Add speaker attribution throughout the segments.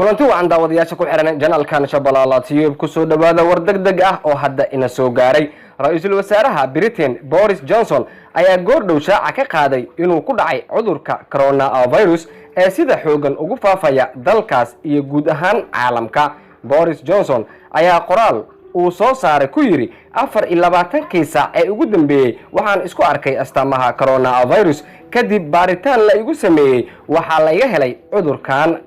Speaker 1: Kulanti wacan, daawadayaasha ku xihan channelkan Shabalala Tube. Kusoo dhowaada war deg deg ah oo hadda ina soo gaaray. Ra-iisul wasaaraha Britain Boris Johnson ayaa goordhow shaaca ka qaaday inuu ku dhacay cudurka coronavirus ee sida xoogan ugu faafaya dalkaas iyo guud ahaan caalamka. Boris Johnson ayaa qoraal uu soo saaray ku yidhi: "24-kii saac ee ugu dambeeyey waxaan isku arkay astaamaha coronavirus. Kadib baaritaan la igu sameeyey, waxaa laiga helay cudurkan."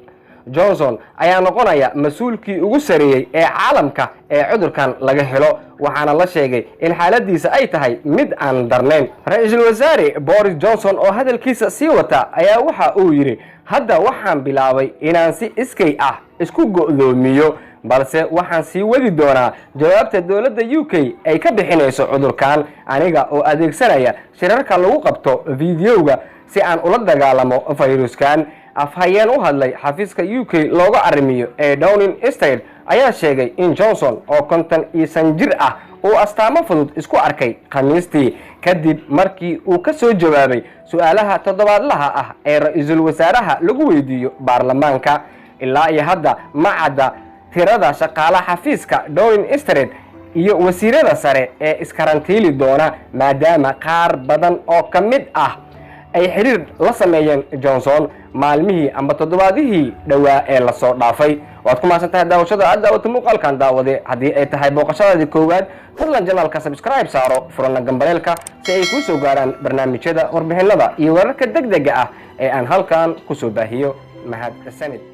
Speaker 1: Johnson ayaa noqonaya mas-uulkii ugu sareeyey ee caalamka ee cudurkan laga helo, waxaana la sheegay in xaaladiisa ay tahay mid aan darnayn. Ra-iisul wasaare Boris Johnson oo hadalkiisa sii wata ayaa waxa uu yidhi: "Hadda waxaan bilaabay inaan si iskay ah isku go'doomiyo, balse waxaan sii wadi doonaa jawaabta dowladda UK ay ka bixinayso cudurkan, aniga oo adeegsanaya shirarka lagu qabto fideoga si aan ula dagaalamo fayruskan." Afhayeen u hadlay xafiiska UK looga arrimiyo ee Downing Street ayaa sheegay in Johnson oo 55 jir ah uu astaamo fudud isku arkay Khamiistii, kadib markii uu ka soo jawaabay su-aalaha toddobaadlaha ah ee ra-iisul wasaaraha lagu weydiiyo baarlamaanka. Ilaa iyo hadda ma cadda tirada shaqaalaha xafiiska Downing Street iyo wasiirada sare ee iskarantiili doona, maadaama qaar badan oo ka mid ah ay xiriir la sameeyeen Johnson maalmihii amba toddobaadihii dhowaa ee lasoo dhaafay. Waad ku mahadsan tahay daawashada aad daawata muuqaalkan. Daawade, haddii ay tahay booqashadaadii koowaad, fadlan channelka subscribe saaro, furana gambaleelka si ay kuu soo gaaraan barnaamijyada, warbixinada iyo wararka deg dega ah ee aan halkan kusoo baahiyo. Mahadsanid.